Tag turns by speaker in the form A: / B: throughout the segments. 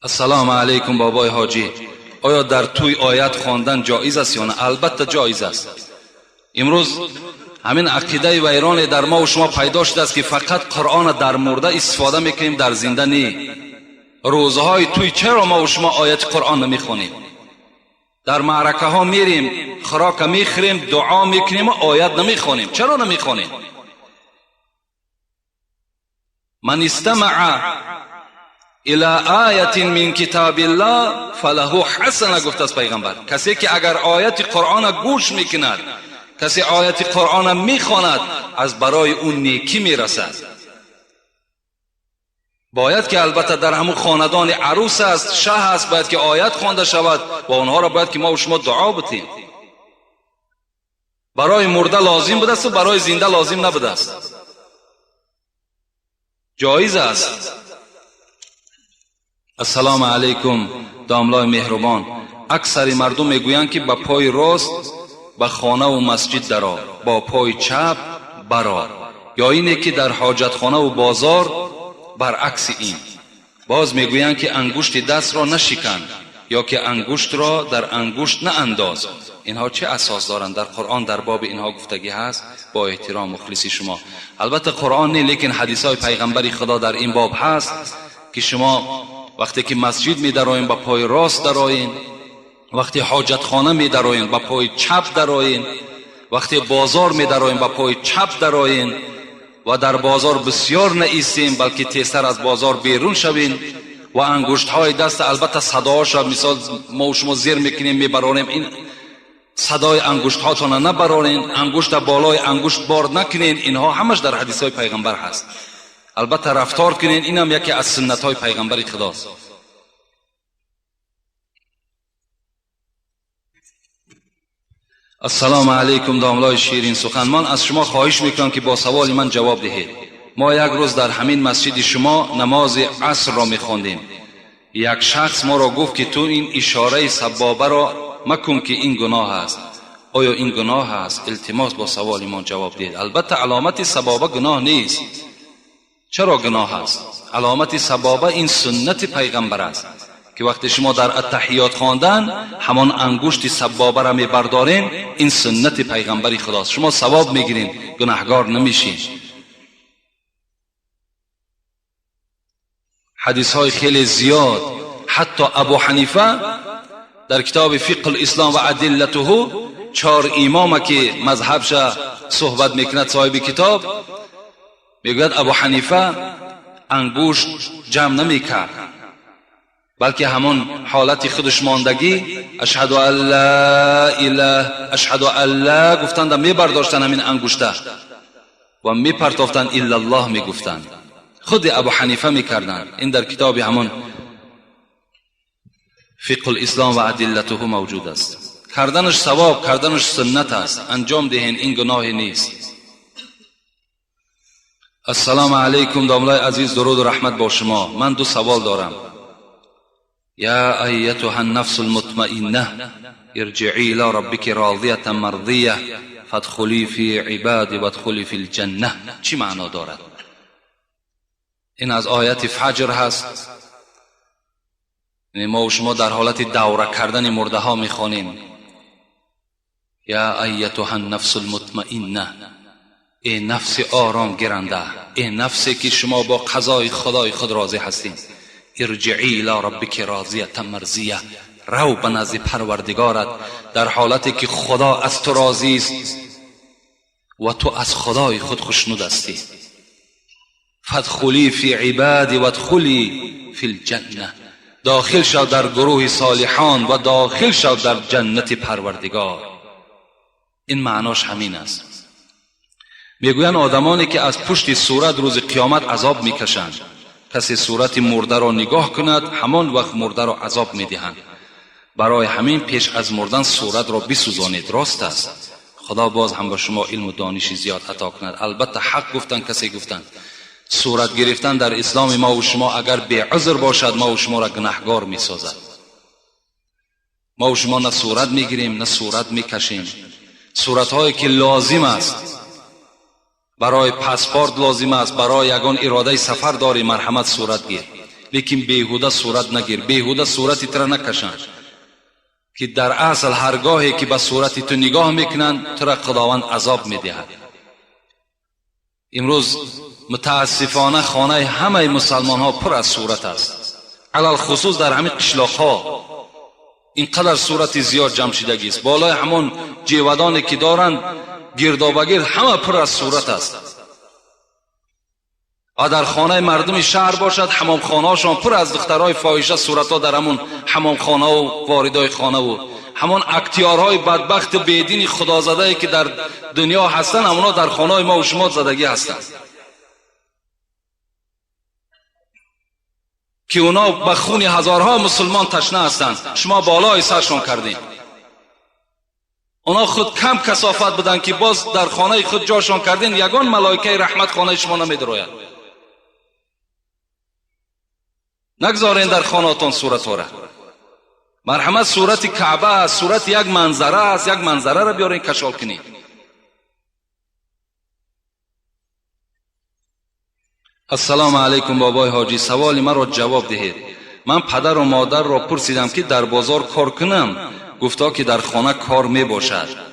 A: Ассалому алайкум, бобои ҳоҷӣ. Оё дар тӯй оят хондан ҷоиз аст ё на? Албатта, ҷоиз аст. Имрӯз ҳамин ақидаи вайроне дар мо шумо пайдо шудааст, ки фақат Қуръона дар мурда истифода мекунем, дар зинда не. Рӯзҳои тӯй чаро мо шумо ояти Қуръон намехонем? Дар маъракаҳо мерем, хӯрока мехӯрем, дуо мекунем, оят намехонем. Чаро намехонем? Ман истамаа ила оятин мин китобиллоҳ фалаҳу ҳасана, гуфтааст пайғамбар. Касе ки агар ояти Қуръона гӯш мекунад, касе ояти Қуръона мехонад, аз барои ӯ некӣ мерасад. Бояд ки албатта дар ҳамун хонадони арӯс аст, шаҳ аст, бояд ки оят хонда шавад ва онҳоро бояд ки мо шумо дуо бутем. Барои мурда лозим будасту барои зинда лозим набудааст. Ҷоиз аст. Ассалому алайкум, домлои меҳрубон. Аксари мардум мегӯянд, ки ба пои рост ба хонаву масҷид даро, бо пои чап баро, ё ине ки дар ҳоҷатхонаву бозор баръакси ин. Боз мегӯянд, ки ангушти дастро нашикан ё ки ангуштро дар ангушт наандоз. Инҳо чӣ асос доранд? Дар Қуръон дар боби инҳо гуфтагӣ ҳаст? Бо эҳтиром, мухлиси шумо. Албатта, Қуръон не, лекин ҳадисҳои пайғамбари Худо дар ин боб ҳаст, ки шумо вақте ки масҷид медароем, ба пои рост дароен, вақте ҳоҷатхона медароен, ба пои чап дароен, вақте бозор медароем, ба пои чап дароен ва дар бозор бисёр наистем, балки тезтар аз бозор берун шавем. Ва ангуштҳои даст, албатта, садоҳоша, мисол, мо шумо зер мекунем, мебарорем, ин садои ангуштҳотона набарорен, ангушта болои ангушт бор накунен. Инҳо ҳамаш дар ҳадисҳои пайғамбар ҳаст. Албатта, рафтор кунен, инам яке аз суннатҳои пайғамбари худост. Ассалому алайкум, домлои ширин сухан. Ман аз шумо хоҳиш мекунам, ки бо саволи ман ҷавоб диҳед. Мо як рӯз дар ҳамин масҷиди шумо намози асрро мехондем. Як шахс моро гуфт, ки ту ин ишораи саббобаро макун, ки ин гуноҳ аст. Оё ин гуноҳ аст? Илтимос, бо саволи мо ҷавоб диҳед. Албатта, аломати сабоба гуноҳ нест. Чаро гуноҳ аст? Аломати сабоба ин суннати пайғамбар аст, ки вақте шумо дар аттаҳиёт хондан ҳамон ангушти саббобаро мебардорен, ин суннати пайғамбари худост. Шумо савоб мегирен, гунаҳгор намешед. Ҳадисҳои хеле зиёд, ҳатто Абу Ҳанифа дар китоби Фиқҳ лислом ва адиллатуҳу, чор имома ки мазҳабша суҳбат мекунад, соҳиби китоб мегӯяд, Абу Ҳанифа ангушт ҷамъ намекард, балки ҳамон ҳолати худаш мондагӣ, ашҳаду ан ла илаҳ, ашҳаду ан ла гуфтанда мебардоштанд ҳамин ангушта ва мепартофтанд, иллаллоҳ мегуфтанд. Худи Абу Ҳанифа мекарданд. Ин дар китоби ҳамон Фиқҳ лислом ва адиллатуҳу мавҷуд аст. Карданаш савоб, карданаш суннат аст. Анҷом диҳен, ин гуноҳе нест. Ассалому алайкум, домлаи азиз, дуруду раҳмат бо шумо. Ман ду савол дорам. Я айятуҳа нафсу лмутмаинна, ирҷиӣ ила роббики розиятан мардия, фадхулӣ фи ибади вадхулӣ фи лҷанна чӣ маъно дорад? Ин аз ояти фаҷр ҳаст. Яъне мо шумо дар ҳолати давра кардани мурдаҳо мехонем. Я айятуҳа нафсу лмутмаинна, э нафси ором гиранда, э нафсе ки шумо бо қазои худои худ розӣ ҳастед, ирҷиӣ ила роббики розиятан марзия, рав ба назди парвардигорат дар ҳолате ки худо аз ту розист ва ту аз худои худ хушнуд ҳастӣ. Фадхулӣ фи ибади вадхулӣ фи лҷанна, дохил шав дар гурӯҳи солиҳон ва дохил шав дар ҷаннати парвардигор. Ин маънош ҳамин аст. Мегӯянд, одамоне ки аз пушти сурат рӯзи қиёмат азоб мекашанд, касе сурати мурдаро нигоҳ кунад, ҳамон вақт мурдаро азоб медиҳанд. Барои ҳамин пеш аз мурдан суратро бисӯзонед. Рост аст? Худо боз ҳам ба шумо илму дониши зиёд ато кунад. Албатта, ҳақ гуфтанд, касе гуфтанд. Сурат гирифтан дар исломи мову шумо агар беузр бошад, мову шуморо гунаҳгор месозад. Мову шумо на сурат мегирем, на сурат мекашем. Суратҳое ки лозим аст, барои паспорт лозим аст, барои ягон иродаи сафар дорӣ, марҳамат, сурат гир. Лекин беҳуда сурат нагир, беҳуда сурати тура накашанд, ки дар асл ҳаргоҳе ки ба сурати ту нигоҳ мекунанд, тура Худованд азоб медиҳад. Имрӯз мутаассифона хонаи ҳамаи мусалмонҳо пур аз сурат аст, алалхусус дар ҳамин қишлоқҳо ин қадар сурати зиёд ҷамъ шидагист. Болои ҳамон ҷевадоне ки доранд, гирдобагирд ҳама пур аз сурат аст. Ва дар хонаи мардуми шаҳр бошад, ҳамомхонаҳошон пур аз духтарҳои фоҳиша, суратҳо дар ҳамон ҳамомхонаву воридои хонаву ҳамон актиёрҳои бадбахту бедини худозадае ки дар дунё ҳастанд, ҳамонҳо дар хонаҳои мо шумо задагӣ ҳастанд, ки اونا به خون هزارها مسلمان تشنه هستند. شما بالای سرشون کردین. اونا خود کم کثافت بودن که باز در خانه خود جاشون کردین، یگان ملائکه رحمت خانه شما نمیدروید. نگذارین در خانه‌تان صورت را. مرحمت، صورت کعبه است، صورت یک منظره است، یک منظره را بیارین کشال کنین. السلام علیکم بابای حاجی، سوال مرا جواب دهید. من پدر و مادر را پرسیدم که در بازار کار کنم، گفتا که در خانه کار می باشد.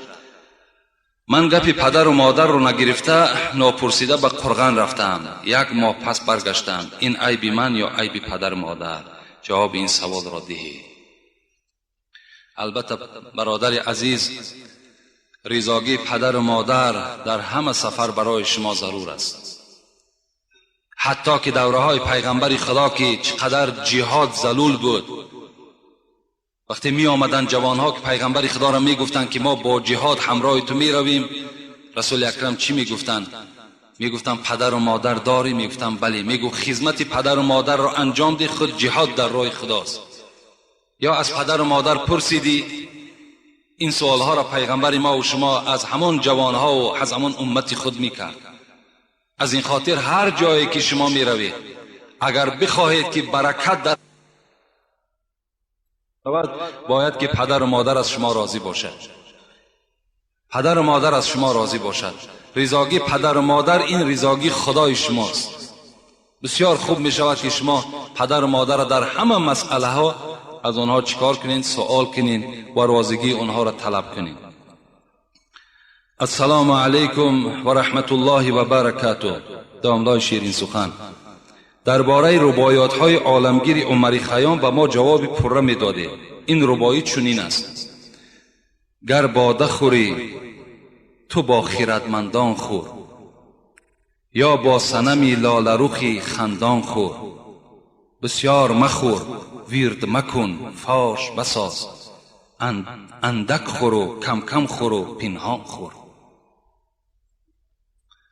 A: من گپی پدر و مادر را نگرفته ناپرسیده به قرغان رفتم. یک ماه پس برگشتم. این عیب من یا عیب پدر و مادر؟ جواب این سوال را دهید. البته برادر عزیز، رضاگی پدر و مادر در همه سفر برای شما ضرور است. حتی که دوره های پیغمبر خدا که چقدر جهاد ذلول بود، وقتی می آمدن جوان ها که پیغمبر خدا را می گفتند که ما با جهاد همراه تو می رویم، رسول اکرم چی می گفتند؟ می گفتند پدر و مادر داری؟ می گفتند بله. می گفت خدمت پدر و مادر را انجام ده، خود جهاد در راه خداست. یا از پدر و مادر پرسیدی؟ این سوال ها را پیغمبر ما و شما از همان جوان ها و از همان امت خود می کرد. از این خاطر هر جایی که شما می روید، اگر بخواهید که برکت در باید که پدر و مادر از شما راضی باشد. پدر و مادر از شما راضی باشد. رضاگی پدر و مادر این رضاگی خدای شماست. بسیار خوب می شود که شما پدر و مادر را در همه مسئله ها از آنها چیکار کنین؟ سوال کنین و راضیگی آنها را طلب کنین. السلام علیکم و رحمت الله و برکاته. داملای شیرین سخن، درباره رباعیات های عالمگیر عمر خیام به ما جواب پره میداده. این رباعی چنین است: گر باده خوری تو با خیرتمندان خور، یا با صنمی لاله رخی خندان خور. بسیار مخور، ویرد مکن، فاش بساز، اندک خور و کم کم خور و پنهان خور.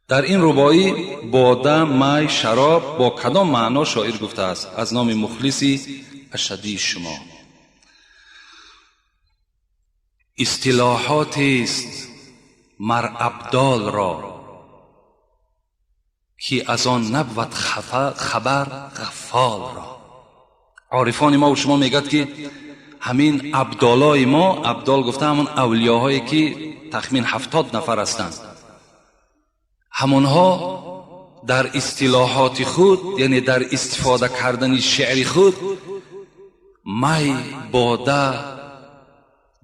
A: در این رباعی باده، می، شراب با کدام معنا شاعر گفته است؟ از نام مخلصی اشدی شما. اصطلاحات است مر ابدال را، که از آن نبود خبر غفال را. عارفان ما و شما میگد که همین ابدالای ما، ابدال گفته همون اولیاهایی که تخمین 70 نفر هستند، همونها در اصطلاحات خود، یعنی در استفاده کردن شعر خود، می، باده،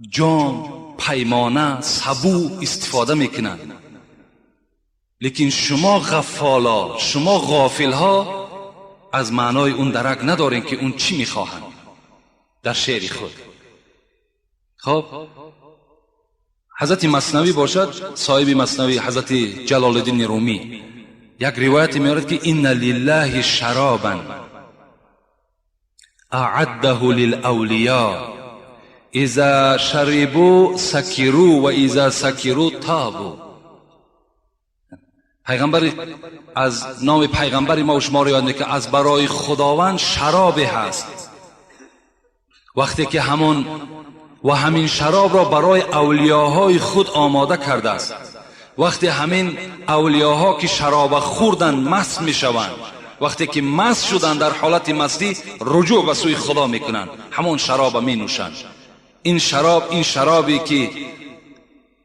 A: جام، پیمانه، سبو استفاده میکنند. لیکن شما غفالا، شما غافلها از معنای اون درک ندارین که اون چی میخواهند در شعر خود. خب حضرت مثنوی باشد، صاحب مثنوی حضرت جلال الدین رومی یک روایت میارد که ان لله شرابا اعده للاولیاء اذا شربوا سکروا و اذا سکروا تابوا. پیغمبر از نام پیغمبر ما و شما رو یاد میکنه، از برای خداوند شراب هست. وقتی که همون و همین شراب را برای اولیاهای خود آماده کرده است، وقتی همین اولیاها که شراب خوردن مست میشوند، وقتی که مست شدن در حالت مستی رجوع به سوی خدا میکنند، همون شراب می نوشند. این شراب، این شرابی که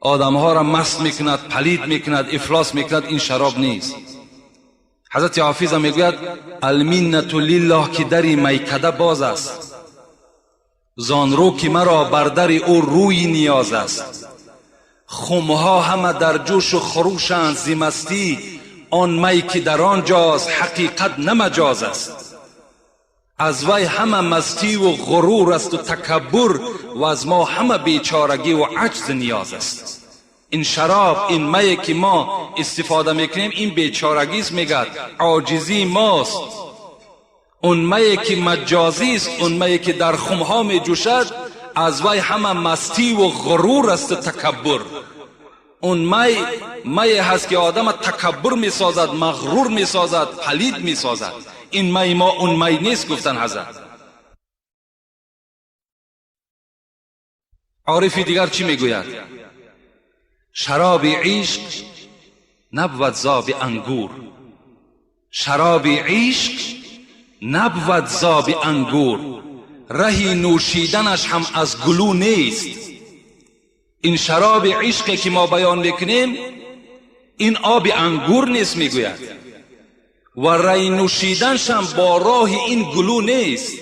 A: آدمها را مست میکند، پلید میکند، افلاس میکند، این شراب نیست. Ҳазрати Ҳофиза мегӯяд: «Алминнату лиллоҳ, ки дари майкада боз аст, зон рӯ ки маро бар дари ӯ рӯи ниёз аст. Хумҳо ҳама дар ҷӯшу хурӯшанд зи мастӣ, он май ки дар он ҷост ҳақиқат на маҷоз аст. Аз вай ҳама мастиву ғурур асту такаббур, ва аз мо ҳама бечорагиву аҷзу ниёз аст». Ин шароб, ин мае ки мо истифода мекунем, ин бечорагист, мегӯяд, оҷизии мост. Он мае ки маҷозист, он мае ки дар хумҳо меҷӯшад, аз вай ҳама мастиву ғурур асту такаббур. Он май мае ҳаст, ки одама такаббур месозад, мағрур месозад, палид месозад. Ин май мо он май нест, гуфтан ҳазрат. Орифи дигар чӣ мегӯяд? Шароби ишқ набвад зоби ангур, шароби ишқ набвад зоби ангур, раҳи нӯшиданаш ҳам аз гулӯ нест. Ин шароби ишқе ки мо баён мекунем, ин оби ангур нест, мегӯяд, ва раҳи нӯшиданашам бо роҳи ин гулӯ нест,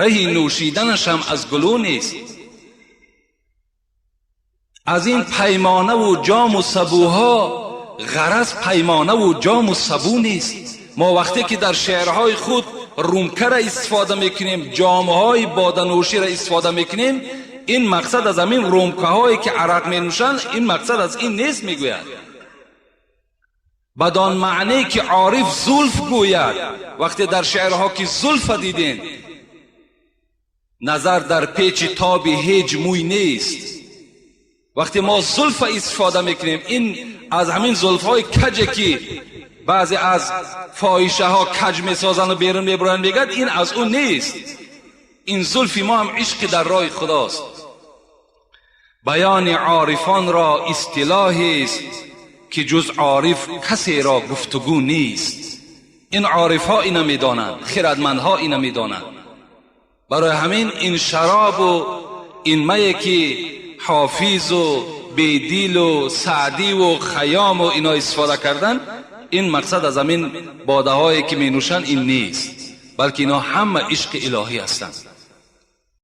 A: раҳи нӯшиданашам аз гулӯ нест. Аз ин паймонаву ҷому сабӯҳо ғараз паймонаву ҷому сабӯ нест. Мо вақте ки дар шеърҳои худ румкара истифода мекунем, ҷомҳои боданӯширо истифода мекунем, ин мақсад аз ҳамин румкаҳое ки арақ менӯшанд, ин мақсад аз ин нест, мегӯяд. Бадон маъне ки ориф зулф гӯяд, вақте дар шеърҳо ки зулфа дидем, назар дар печи тоби ҳеҷ мӯй нест. Вақте мо зулфа истифода мекунем, ин аз ҳамин зулфҳои каҷе ки баъзе аз фоҳишаҳо каҷ месозанду берун мебуранд, мегӯяд, ин аз ӯ нест. Ин зулфи мо ҳам ишқи дар роҳи худост. Баёни орифонро истилоҳест, ки ҷуз ориф касеро гуфтугӯ нест. Ин орифҳо ина медонанд, хирадмандҳо ина медонанд. Барои ҳамин ин шаробу ин мае ки Ҳофизу Бедилу Саъдиву Хайёму ино истифода кардан, ин мақсад аз ҳамин бодаҳое ки менӯшанд ин нест, балки ино ҳама ишқи илоҳӣ ҳастанд.